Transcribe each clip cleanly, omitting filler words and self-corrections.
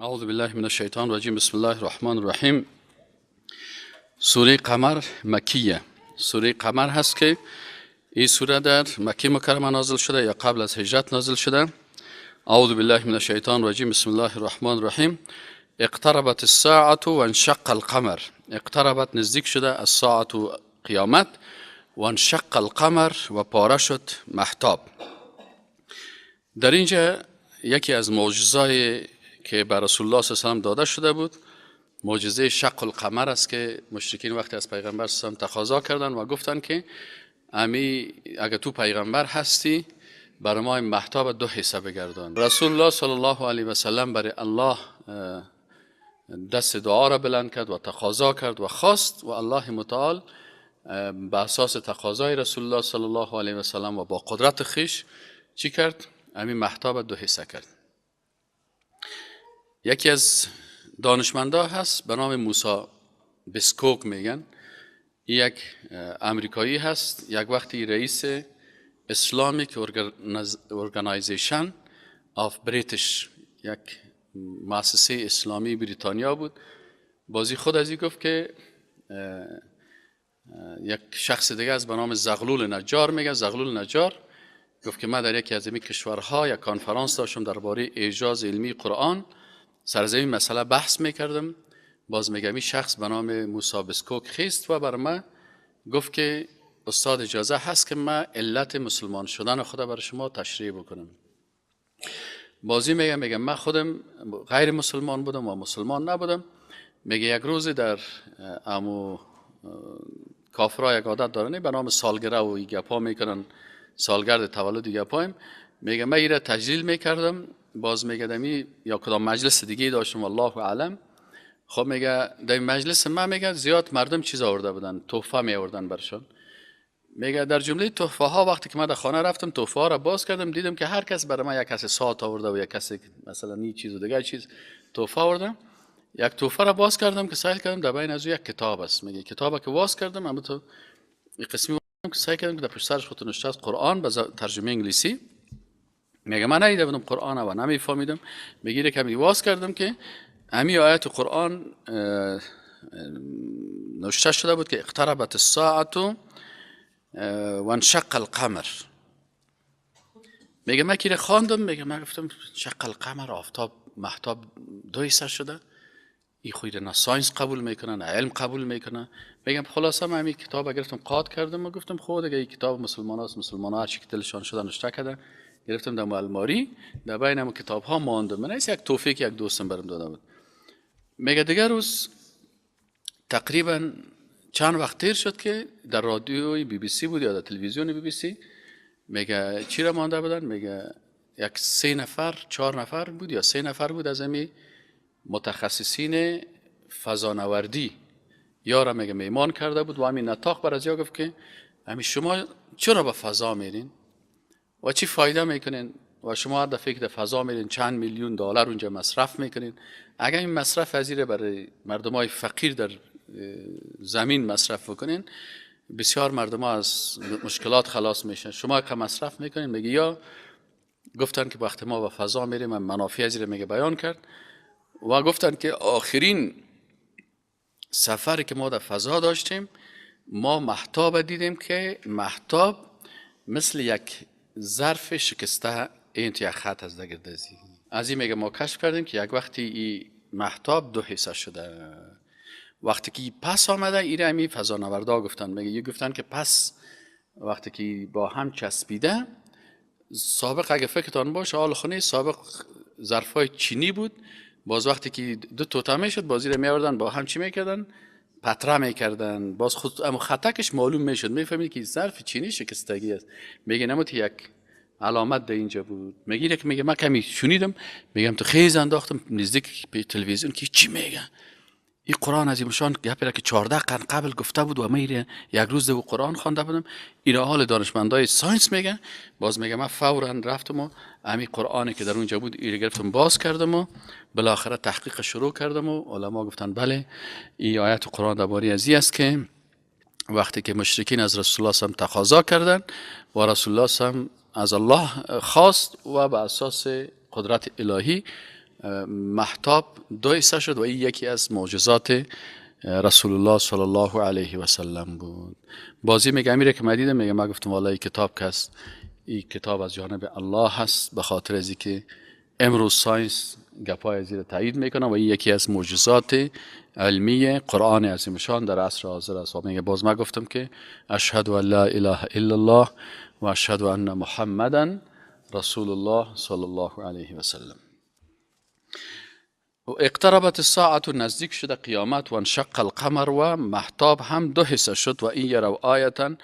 اعوذ بالله من الشیطان الرجیم. بسم الله الرحمن الرحیم. سوره قمر مکیه. سوره قمر هست که این سوره در مکه مکرمه نازل شده یا قبل از هجرت نازل شده. اعوذ بالله من الشیطان الرجیم. بسم الله الرحمن الرحیم. اقتربت الساعة و انشق القمر. اقتربت نزدیک شده، الساعة قیامت، و انشق القمر و پاره شد مهتاب. در اینجا یکی از معجزای که بر رسول الله صلی الله علیه و سلم داده شده بود، معجزه شق القمر است که مشرکین وقتی از پیغمبر صلی الله علیه و سلم تقاضا کردن و گفتن که امی اگه تو پیغمبر هستی برای ما مهتاب دو حصه بگردان. رسول الله صلی الله علیه و سلم برای الله دست دعا را بلند کرد و تقاضا کرد و خواست و الله متعال به اساس تقاضای رسول الله صلی الله علیه و سلم و با قدرت خیش چی کرد؟ امی مهتاب دو حصه کرد. یکی از دانشمندا هست به نام موسی بسکوک میگن، یک امریکایی هست، یک وقتی رئیس Islamic Organization of British، یک مؤسسه اسلامی بریتانیا بود. بازی خود از این گفت که یک شخص دیگه از به نام زغلول نجار میگه. زغلول نجار گفت که من در یکی از این کشورها یک کنفرانس داشتم درباره اعجاز علمی قرآن، سر از این مسئله بحث میکردم. باز میگم این شخص به نام موسی بسکوک خیست و بر من گفت که استاد اجازه هست که من علت مسلمان شدن خدا برای شما تشریح بکنم. بازی میگم من خودم غیر مسلمان بودم و مسلمان نبودم. میگه یک روز در امو کافرها یک عادت دارن به نام سالگره و گپا میکنن، سالگرد تولد گپایم. میگه من ایره تجلیل میکردم. باز میگه دمی یا کدام مجلس دیگه داشتم والله اعلم. خب میگه در مجلس من میگه زیاد مردم چیز آورده بودن، تحفه می آوردن برشان. میگه در جمله تحفه ها وقتی که من در خانه رفتم تحفه ها را باز کردم، دیدم که هر کس برای من یک کس ساعت آورده و یک کس مثلا این چیز و دیگه چیز تحفه آورده. یک تحفه را باز کردم که سیل کردم در بین از یک کتاب است. میگه کتابی که باز کردم اما تو قسمی که سعی کردم که در پشت سرش خود نوشته است قرآن به ترجمه انگلیسی. میگه من ندیده بودم قرآن و نمیفهمیدم. میگه کمی باز کردم که امی آیت قرآن نوشته شده بود که اقتربت الساعة و انشق القمر. میگه من که خواندم، میگه من گفتم شق القمر، آفتاب مهتاب دو حصه شده، این خوی نه science قبول میکنه نه علم قبول میکنه. میگم خلاصه من همین کتاب گرفتم قات کردم و گفتم خود دیگه این کتاب مسلمان هاست، مسلمان ها هرچی که دلشان شده نوشته کردن. گرفتم در الماری در بین هم کتاب ها ماندم. من یک توفیق یک دوستم برم داده بود. میگه دیگه روز تقریبا چند وقت تیر شد که در رادیوی بی بی سی بود یا در تلویزیون بی بی سی، میگه چی را مانده بودن؟ میگه یک سه نفر چهار نفر بود یا سه نفر بود از امی متخصصین فضانوردی یا را میگه میمان کرده بود و همین نطاق بر از یا گفت که همین شما چرا به فضا میرین و چی فایده میکنین و شما هر دفعه که در فضا میرین چند میلیون دلار اونجا مصرف میکنین، اگر این مصرف از برای مردم های فقیر در زمین مصرف بکنین بسیار مردم ها از مشکلات خلاص میشن، شما که مصرف میکنین. میگه یا گفتن که وقتی ما به فضا میریم منافع از میگه بیان کرد و گفتن که آخرین سفری که ما در فضا داشتیم ما مهتاب دیدیم که مهتاب مثل یک ظرف شکسته این یک خط از دگردزی از این میگه ما کشف کردیم که یک وقتی این مهتاب دو حصه شده. وقتی که پس آمده ایره همی فضانوردا گفتن، میگه یه گفتن که پس وقتی که با هم چسبیده، سابق اگه فکرتان باشه حال خونه سابق ظرفای چینی بود، باز وقتی که دو توته میشد بازی رو میآوردن با هم چی میکردن؟ پتره میکردن، باز خود اما خطکش معلوم میشد، میفهمید که ظرف چینی شکستگی است. میگه نموت یک علامت در اینجا بود. میگه که میگه من کمی شنیدم، میگم تو خیز انداختم نزدیک به تلویزیون که چی میگه این قرآن از این گپی را که 14 قرن قبل گفته بود و من یک روز دو قرآن خوانده بودم. این حال دانشمندای science میگه. باز میگه من فورا رفتم و امی قرآنی که در اونجا بود ایره گرفتم باز کردم و بالاخره تحقیق شروع کردم و علما گفتن بله این آیت قرآن درباره ازی است که وقتی که مشرکین از رسول الله صلی تقاضا کردن و رسول الله صلی از الله خواست و به اساس قدرت الهی مهتاب دو حصه شد و این یکی از معجزات رسول الله صلی الله علیه و سلم بود. بازی میگه امیره که من دیدم، میگه من گفتم والله این کتاب کس، این کتاب از جانب الله هست، به خاطر از اینکه امروز science گپای زیر تایید میکنه و این یکی از معجزات علمی قرآن عظیم شان در عصر حاضر است. و میگه باز من گفتم که اشهد ان لا اله الا الله و اشهد ان محمدا رسول الله صلی الله علیه و سلم. و اقتربت الساعة، نزدیک شده قیامت، و انشق القمر، و مهتاب هم دو حصه شد، و این یرو آیتن،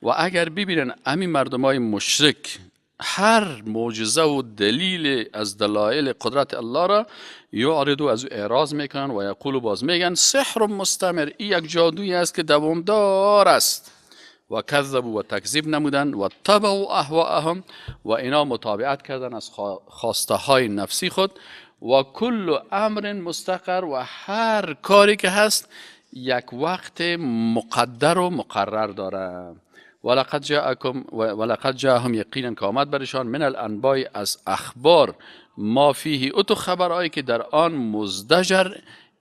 و اگر ببینن امی مردمای مشرک هر معجزه و دلیل از دلایل قدرت الله را یعرض، از او اعراض میکنن، و یقول، باز میگن سحر مستمر، این یک جادویی است که دوامدار است. و کذبوا، و تکذیب نمودن، و تبعوا اهواءهم، و اینا متابعت کردن از خواسته های نفسی خود، و کل امر مستقر، و هر کاری که هست یک وقت مقدر و مقرر داره. ولقد جاءکم ولقد جاءهم، یقینا که آمد برشان، من الانباء، از اخبار، ما فیه، او تو خبرهایی که در آن مزدجر،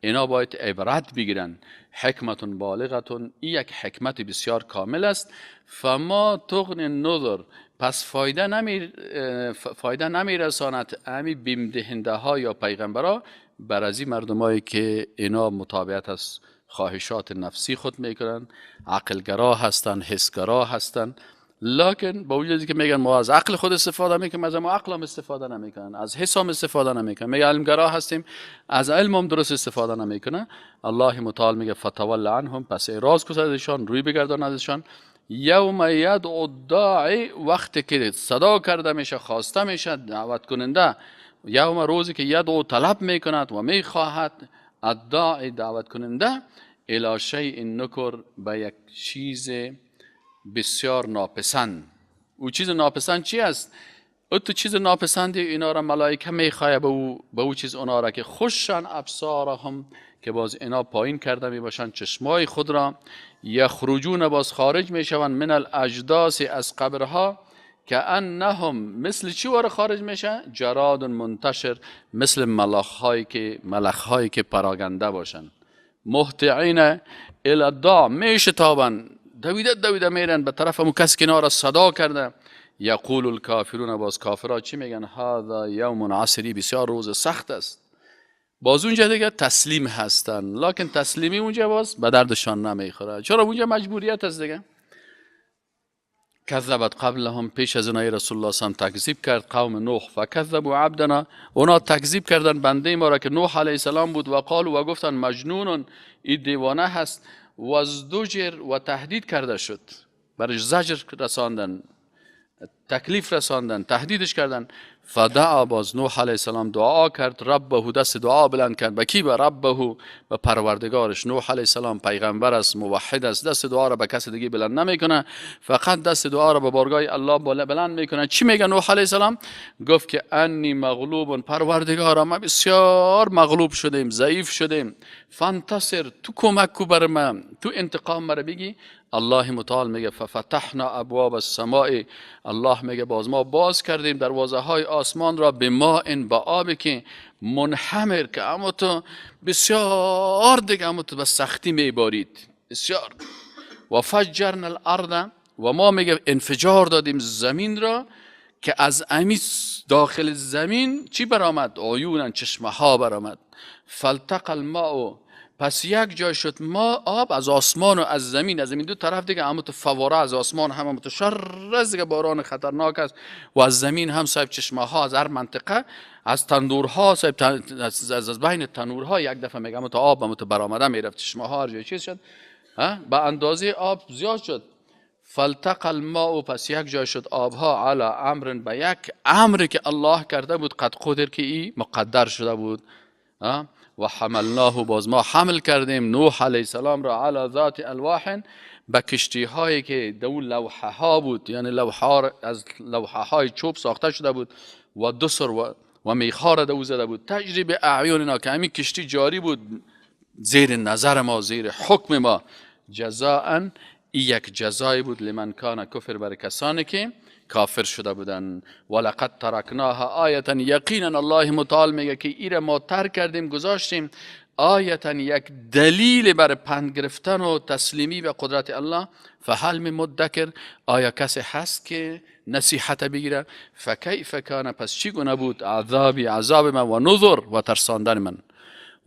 اینا باید عبرت بگیرن. حکمت بالغه، این یک حکمت بسیار کامل است. فما تغنی النذر، پس فایده نمی رساند امی بیم دهنده ها یا پیغمبرا بر از این مردمایی که اینا متابعت از خواهشات نفسی خود میکنن، عقلگرا هستن، حسگرا هستن، لکن با وجودی که میگن ما از عقل خود استفاده میکنیم، از ما عقل هم استفاده نمیکنن، از حس هم استفاده نمیکنن، میگه علمگرا هستیم، از علم هم درست استفاده نمیکنه. الله متعال میگه فتول عنهم، پس اعراض کو ازشان، روی بگردان ازشان. یوم یدعو الداعی، وقتی که صدا کرده میشه، خواسته میشه دعوت کننده، یوم، روزی که یدعو، طلب میکند و میخواهد، الداعی، دعوت کننده، الی شیء نکر، به یک چیز بسیار ناپسند. او چیز ناپسند چی است؟ او تو چیز ناپسندی اینا را ملائکه میخواه به او چیز اونا را که خشعا ابصارهم، که باز اینا پایین کرده می باشند چشمای خود را، یخرجون، باز خارج می شوند، من الاجداث، از قبرها، کأنهم، مثل چی واره خارج میشه؟ جراد منتشر، مثل ملخ هایی که پراگنده باشن. مهطعین الی الداع، میشتابن، دویده دویده میرن به طرف همون کسی که اینا را صدا کرده. یقول الکافرون، باز کافرها چی میگن؟ هذا یوم عسیر، بسیار روز سخت است. باز اونجا دیگه تسلیم هستن، لکن تسلیمی اونجا باز به دردشان نمیخوره. چرا؟ اونجا مجبوریت است دیگه. کذبت قبلهم، پیش از اونای رسول الله صلی تکذیب کرد قوم نوح، فکذبوا عبدنا، اونا تکذیب کردن بنده ما را که نوح علیه السلام بود، و قالوا، و گفتن مجنون، این دیوانه هست، وازدجر، و تهدید کرده شد برش، زجر رساندن، تکلیف رساندن، تهدیدش کردن. فدعا، باز نوح علیه السلام دعا کرد، ربه، دست دعا بلند کرد. به کی؟ به ربه، به پروردگارش. نوح علیه السلام پیغمبر است، موحد است، دست دعا را به کس دیگه بلند نمیکنه، فقط دست دعا را به بارگاه الله بلند میکنه. چی میگه نوح علیه السلام؟ گفت که انی مغلوب، پروردگارا ما بسیار مغلوب شدیم، ضعیف شدیم، فانتصر، تو کمک کو بر من، تو انتقام مرا بگی. الله متعال میگه ففتحنا ابواب السماء، الله میگه باز ما باز کردیم دروازه های آسمان را، بماء، با آبی که منهمر، که اما تو بسیار دیگه اما تو به سختی میبارید بسیار، و فجرنا الارض، و ما میگه انفجار دادیم زمین را که از امی داخل زمین چی برآمد؟ عیونا، چشمه ها برآمد. فالتقى الماء، پس یک جای شد ما آب از آسمان و از زمین، از زمین دو طرف دیگه اما تو فواره از آسمان هم متشرز دیگه باران خطرناک است و از زمین هم صاحب چشمه ها، از هر منطقه، از تندورها صاحب، از بین تنورها یک دفعه میگم تو آب هم تو برآمده میرفت، چشمه ها هر جای چیز شد، به اندازه آب زیاد شد. فالتقى الماء، پس یک جای شد آبها، علی امر، به یک امری که الله کرده بود، قد قدر، که ای مقدر شده بود، و حملناه، باز ما حمل کردیم نوح علیه السلام را، علی ذات الواح، به کشتی هایی که دو لوحه ها بود، یعنی لوحه از لوحه های چوب ساخته شده بود و دسر و میخ را دو زده بود، تجری باعیننا، که همین کشتی جاری بود زیر نظر ما، زیر حکم ما. جزاء، یک جزایی بود، لمن کان کفر، برای کسانی که کافر شده بودن. ولقد ترکناها آیه، یقینا الله متعال میگه که ایره ما ترک کردیم، گذاشتیم آیه، یک دلیل بر پند گرفتن و تسلیمی به قدرت الله. فهل من مدکر، آیا کسی هست که نصیحت بگیره؟ فکیف کان، پس چگونه بود عذابی، عذاب من، و نذر و ترساندن من.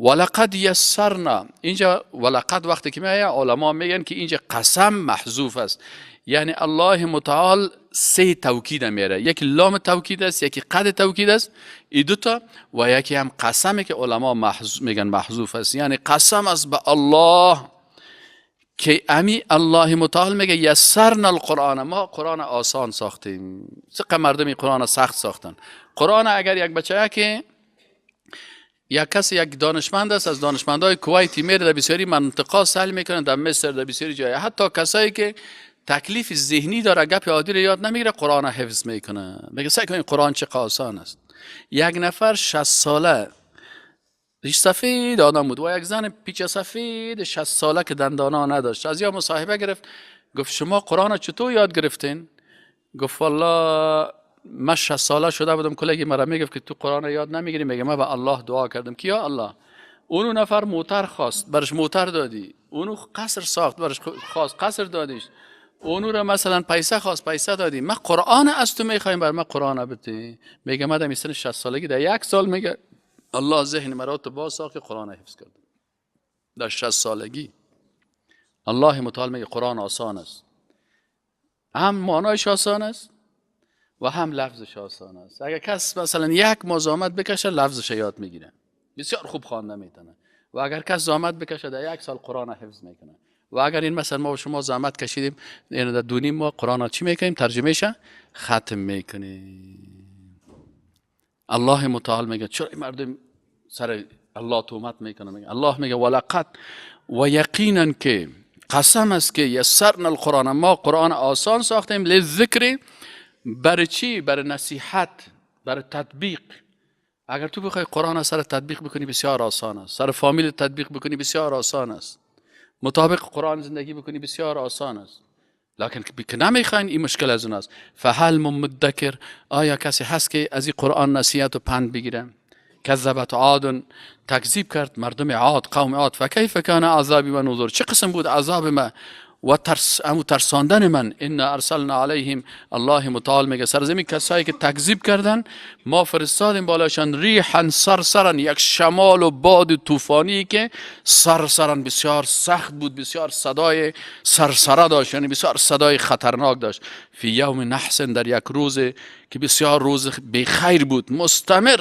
ولقد یسرنا، اینجا ولقد وقتی که میایه علما میگن که اینجا قسم محذوف است، یعنی الله متعال سه توکید میاره، یکی لام توکید است، یکی قد توکید است، این دوتا، و یکی هم قسمی که علما میگن محذوف است، یعنی قسم است به الله که امی الله متعال میگه یسرنا القرآن، ما قرآن آسان ساختیم. چقدر مردم قرآن سخت ساختن. قرآن اگر یک بچه که یک کسی یک دانشمند است، از دانشمندای کویتی میره در بسیاری منطقه سهل میکنه، در مصر، در بسیاری جای، حتی کسایی که تکلیف ذهنی داره گپ عادی رو یاد نمیگیره قرآن حفظ میکنه. میگه سعی کنید قرآن چه آسان است. یک نفر 60 ساله ریش سفید آدم بود و یک زن پیچ سفید 60 ساله که دندانا نداشت، از یا مصاحبه گرفت، گفت شما قرآن چطور یاد گرفتین؟ گفت والله من 60 ساله شده بودم، کلگی مرا میگفت که تو قرآن یاد نمیگیری. میگه من به الله دعا کردم که یا الله، اونو نفر موتر خواست برش موتر دادی، اونو قصر ساخت برش خواست قصر دادیش، اونو را مثلا پیسه خواست پیسه دادی، من قرآن از تو میخوایم بر من قرآن بده. میگه من در سن 60 سالگی در یک سال میگه الله ذهن مرا تو باز ساخت قرآن حفظ کرد در 60 سالگی. الله متعال میگه قرآن آسان است، هم معنایش آسان است و هم لفظش آسان است. اگر کس مثلا یک ماه زحمت بکشه لفظش یاد میگیره، بسیار خوب خوانده میتونه، و اگر کس زحمت بکشه در یک سال قرآن حفظ میکنه. و اگر این مثلا ما و شما زحمت کشیدیم، یعنی در 2.5 ماه قرآن چی میکنیم؟ ترجمهش ختم میکنیم. الله متعال میگه چرا این مردم سر الله تهمت میکنه؟ میگه الله میگه ولقد، و یقینا که قسم است که یسرنا القرآن، ما قرآن آسان ساختیم، للذکر، برای چی؟ برای نصیحت، برای تطبیق. اگر تو بخوای قرآن سر تطبیق بکنی بسیار آسان است، سر فامیل تطبیق بکنی بسیار آسان است، مطابق قرآن زندگی بکنی بسیار آسان است. لکن که نمیخواین این مشکل از اون است. فهل من مدکر، آیا کسی هست که از این قرآن نصیحت و پند بگیره؟ کذبت عاد، تکذیب کرد مردم عاد، قوم عاد. فکیف کان عذابی و نذر، چه قسم بود عذاب ما و ترساندن من. انا ارسلنا علیهم، الله متعال میگه سرزمین کسایی که تکذیب کردن ما فرستادیم بالاشان ریحا صرصرا، یک شمال و باد طوفانی که صرصرا بسیار سخت بود، بسیار صدای سرسره داشت، یعنی بسیار صدای خطرناک داشت. فی یوم نحس، در یک روز که بسیار روز بخیر بود، مستمر،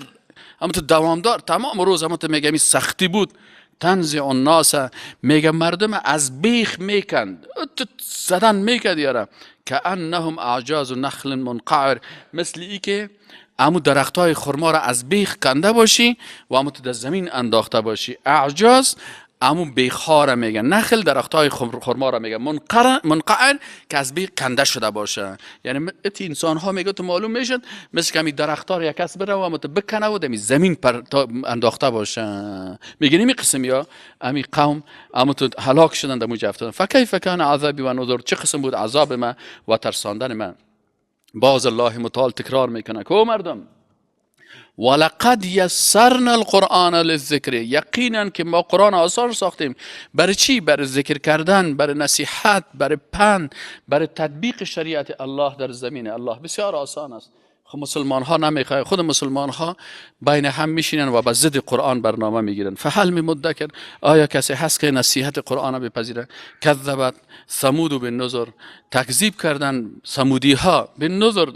اما تو دوامدار، تمام روز، اما تو میگه سختی بود. تنزع الناس، میگه مردم از بیخ میکند، زدن میکند یاره، که انهم اعجاز نخل منقعر، مثل ای که امو درختای خرما را از بیخ کنده باشی و امو تو در زمین انداخته باشی. اعجاز امو بیخ را میگه، نخل درختای خرما را میگه، منقعر که از بیخ کنده شده باشه. یعنی ات انسان ها میگه تو معلوم میشد مثل که امی درخت‌ها را یک کس بره و امو تو بکنه و دمی زمین پر انداخته باشه. میگه نمی قسم یا امی قوم امو تو هلاک شدن در موجه افتادن. فکیف کان عذابی و نذر، چه قسم بود عذاب من و ترساندن من. باز الله متعال تکرار میکنه که او مردم ولقد یسرنا القرآن للذکر، یقینا که ما قرآن آسان ساختیم. برای چی؟ برای ذکر کردن، برای نصیحت، برای پند، برای تطبیق شریعت الله در زمین الله. بسیار آسان است. خب مسلمان ها نمیخواه، خود مسلمان ها بین هم میشینن و به ضد قرآن برنامه میگیرن. فهل من مدکر، آیا کسی هست که نصیحت قرآن بپذیره؟ کذبت ثمود بالنذر، تکذیب کردن ثمودی ها بالنذر،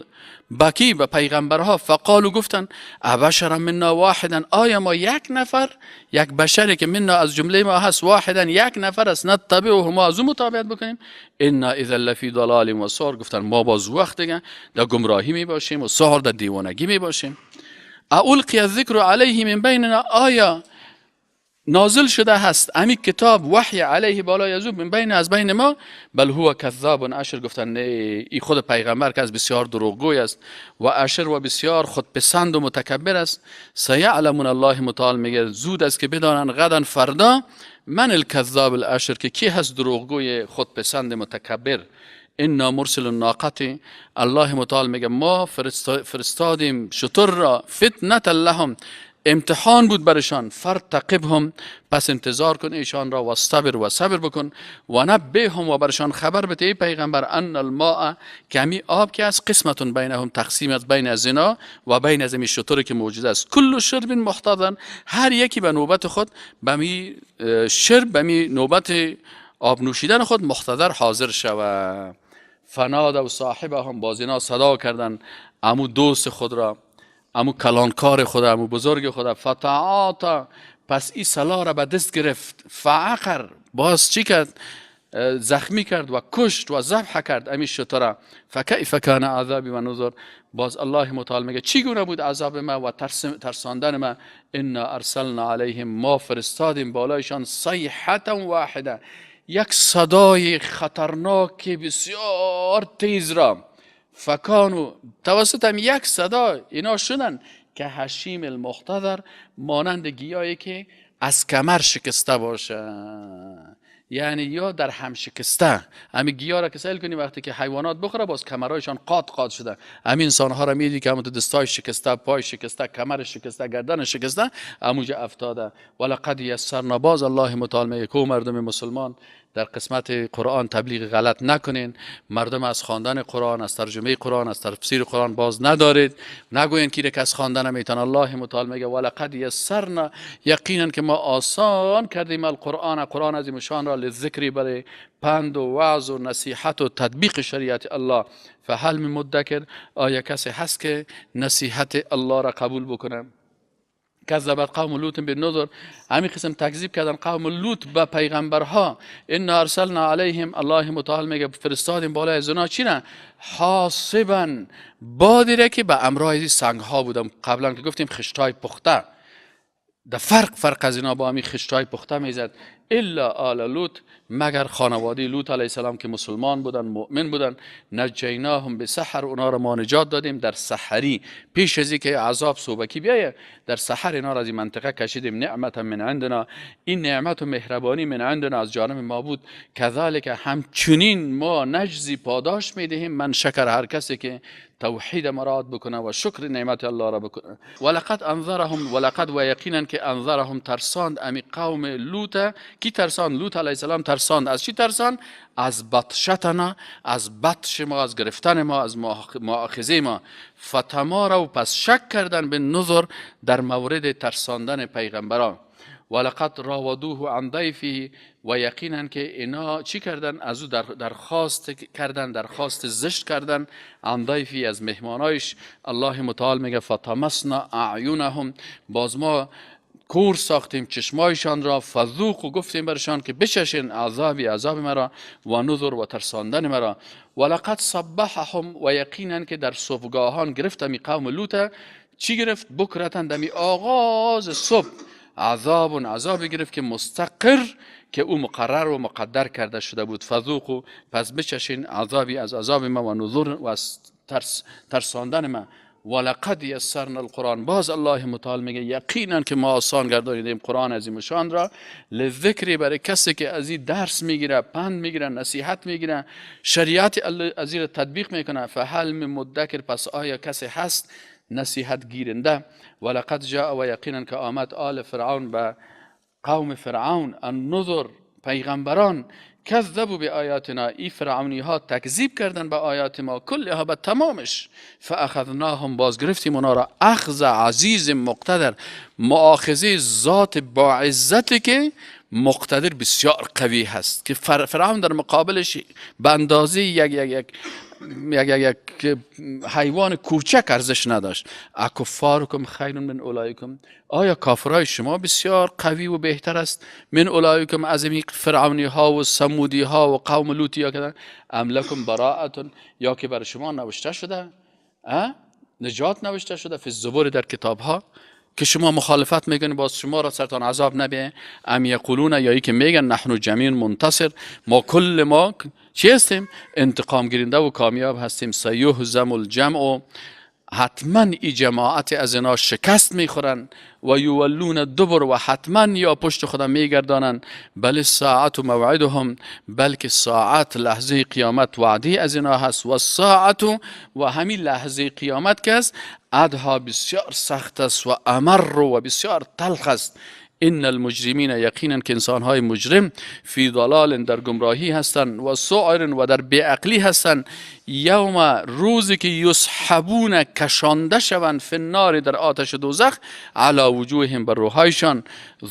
بکی به پیغمبرها. فقالو گفتن ابشر منا واحدا، آیا ما یک نفر، یک بشری که منا از جمله ما هست، واحدا یک نفر است، نتبعه، ما از او متابعت بکنیم؟ انا اذا لفی ضلال و سعر، گفتن ما باز وقت دیگه در گمراهی می باشیم و سحر در دیوانگی می باشیم. القی الذکر علیه من بیننا، آیا نازل شده هست امی کتاب وحی علیه بالای از او، من بین از بین ما؟ بل هو کذاب اشر، گفتن نه، ای خود پیغمبر که از بسیار دروغگوی است و اشر و بسیار خودپسند و متکبر است. سیعلمون، الله متعال میگه زود است که بدانن غدا فردا، من الکذاب الاشر، که کی هست دروغگوی خودپسند متکبر. انا مرسل الناقه، الله متعال میگه ما فرستادیم شتر را، فتنه لهم، امتحان بود برشان، فرتقبهم، پس انتظار کن ایشان را، و صبر و صبر بکن، و نبئهم و برشان خبر بده ای پیغمبر، ان الماء کمی آب که از قسمتون بینهم، تقسیم از بین از اینا و بین از این شتر که موجود است، کل شرب محتضر، هر یکی به نوبت خود به می شرب، به می نوبت آب نوشیدن خود محتضر حاضر شوه. فنادوا صاحبهم، باز اینا صدا کردن امو دوست خود را، امو کلانکار خدا، امو بزرگ خدا، فتعاطا، پس این سلاح را به دست گرفت، فعقر، باز چی کرد؟ زخمی کرد و کشت و ذبح کرد امی شتر. فکیف کان عذابی و نذر، باز الله متعال میگه چگونه بود عذاب ما و ترساندن ما؟ انا ارسلنا علیهم، ما فرستادیم بالایشان صیحة واحده، یک صدای خطرناک بسیار تیز را، فکانو، توسط هم یک صدا اینا شدن که هشیم المحتضر، مانند گیاهی که از کمر شکسته باشه، یعنی یا در هم شکسته. همین گیاه را که سیل کنی وقتی که حیوانات بخوره باز کمرایشان قات قات شده، همین انسان ها را میدی که همون دستای شکسته، پای شکسته، کمر شکسته، گردن شکسته، همونجا افتاده. ولقد یسرنا، باز الله متعال میگه کو مردم مسلمان در قسمت قرآن تبلیغ غلط نکنین، مردم از خواندن قرآن، از ترجمه قرآن، از تفسیر قرآن باز ندارید، نگوین که کس خواندن نمیتونه. الله متعال میگه ولقد یسرنا، یقینا که ما آسان کردیم القرآن، قرآن عظیم شان را، للذکر، برای پند و وعظ و نصیحت و تطبیق شریعت الله. فهل من مدکر، آیا کسی هست که نصیحت الله را قبول بکنه؟ کذبت قوم لوط بالنذر، همین قسم تکذیب کردن قوم لوط به پیغمبرها. انا ارسلنا علیهم، الله متعال میگه فرستادیم بالای زنا چی نه؟ حاصبا، بادی را که به امرای سنگ ها بودم، قبلا که گفتیم خشتای پخته، در فرق از اینا با همین خشتای پخته میزد. الا آل لوط، مگر خانواده لوط علیه السلام که مسلمان بودن، مؤمن بودن، نجیناهم بسحر، اونا را ما نجات دادیم در سحری، پیش از اینکه عذاب صوبکی بیایه در سحر اینا را از این منطقه کشیدیم. نعمت من عندنا، این نعمت و مهربانی من عندنا از جانب ما بود. کذالک، همچنین ما نجزی پاداش میدهیم من شکر، هر کسی که توحید مراد بکنه و شکر نعمت الله را بکنه. ولقد انذرهم، ولقد و یقینا که انذرهم ترساند امی قوم لوط. کی ترساند؟ لوط علیه السلام ترساند. از چی ترساند؟ از بطشتنا، از بطش ما، از گرفتن ما، از مؤاخذه ما. فتماروا، پس شک کردن به نذر، در مورد ترساندن پیغمبران. ولقد راودوه عن ضیفه، و یقینا که اینا چی کردن؟ از او درخواست کردن، درخواست زشت کردن، عن ضیفی، از مهمانایش. الله متعال میگه فطمسنا اعینهم، باز ما کور ساختیم چشمایشان را، فذوقوا، گفتیم برشان که بچشین عذابی، عذاب مرا، و نذر، و ترساندن مرا. ولقد صبحهم، و یقینا که در صبحگاهان گرفتم قوم لوط. چی گرفت؟ بکرتن، دمی آغاز صبح، عذاب، عذاب گرفت که مستقر، که او مقرر و مقدر کرده شده بود. فذوقوا، پس بچشین عذابی، از عذاب ما، و نذر، و از ترساندن ما. ولقد یسرنا القرآن، باز الله متعال میگه یقینا که ما آسان گردانیدیم قرآن عظیم شان را، لذکری، برای کسی که از این درس میگیره، پند میگیره، نصیحت میگیره، شریعت از این تطبیق میکنه. فهل من مدکر، پس آیا کسی هست نصیحت گیرنده؟ ولقد جاء، و یقینا که آمد آل فرعون، به قوم فرعون، النذر، پیغمبران، کذبوا بآیاتنا، ای فرعونی ها تکذیب کردن به آیات ما، کلها، به تمامش. فاخذناهم، باز گرفتیم اونا را، اخذ عزیز مقتدر، مؤاخذه ذات با عزتی که مقتدر، بسیار قوی هست، که فرعون در مقابلش به اندازه یک یک یک یک یک یک حیوان کوچک ارزش نداشت. اکفارکم خیر من اولئکم، آیا کافرای شما بسیار قوی و بهتر است من اولئکم، از این فرعونی ها و ثمودی ها و قوم لوطی ها کردن؟ ام لکم براءة، یا که بر شما نوشته شده، نجات نوشته شده، فی الزبر، در کتاب ها، که شما مخالفت میکنید باز شما را سرتان عذاب نبیه. ام یقولون، یا ای که میگن نحن جمیع منتصر، ما کل ما چی هستیم؟ انتقام گیرنده و کامیاب هستیم. سیهزم الجمع. حتما ای جماعت از اینا شکست میخورن و یولون الدبر و حتما یا پشت خدا میگردانن. بل الساعت موعدهم، بلکه ساعت لحظه قیامت وعده از اینا هست. و الساعت و همین لحظه قیامت که است ادها بسیار سخت است و امر و بسیار تلخ است. ان المجرمین یقینا که انسانهای مجرم فی ضلال در گمراهی هستند و سعر و در بیعقلی هستند. یوم روزی که یسحبون کشانده شوند فی النار در آتش دوزخ علی وجوههم بر روحایشان.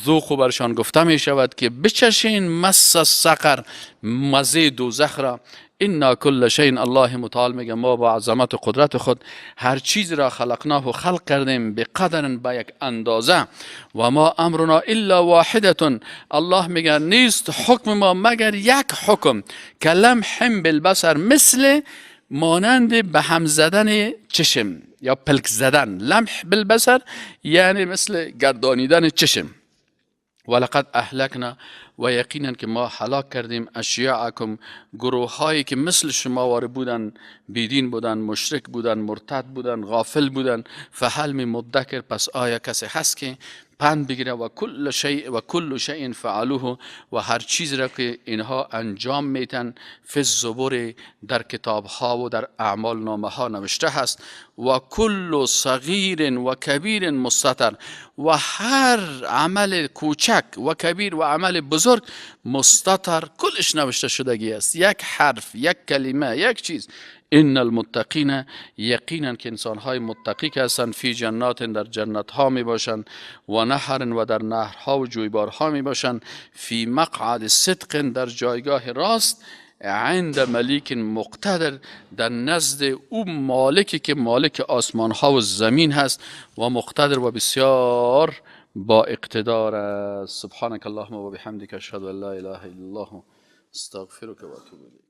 ذوقوا برشان گفته می شود که بچشین مس السقر مزه دوزخ را. انا کل شیء الله متعال میگه ما با عظمت و قدرت خود هر چیز را خلقناه و خلق کردیم به قدر با یک اندازه. و ما امرنا الا واحده، الله میگه نیست حکم ما مگر یک حکم، کلمح بالبصر مثل مانند به هم زدن چشم یا پلک زدن. لمح بالبصر یعنی مثل گردانیدن چشم. ولقد اهلکنا و یقینا که ما هلاک کردیم اشیاعکم گروه هایی که مثل شما واره بودن، بیدین بودن، مشرک بودن، مرتد بودن، غافل بودن. فهل من مدکر، پس آیا کسی هست که پند بگیره؟ و کل شیء و کل شیء فعلوه و هر چیز را که اینها انجام میتن فی الزبر در کتاب ها و در اعمال نامه ها نوشته هست. و کل صغیر و کبیر مستتر و هر عمل کوچک و کبیر و عمل بزرگ مستتر کلش نوشته شدگی است، یک حرف، یک کلمه، یک چیز. ان المتقین یقینا که انسانهای متقی که هستند فی جنات در جنت ها می باشند و نهر و در نهرها و جویبارها می باشند، فی مقعد صدق در جایگاه راست، عند ملیک مقتدر در نزد او مالکی که مالک آسمان ها و زمین هست و مقتدر و بسیار با اقتدار است. سبحانك اللهم و بحمدک اشهد ان لا اله الا الله استغفرك و اتوب الیک.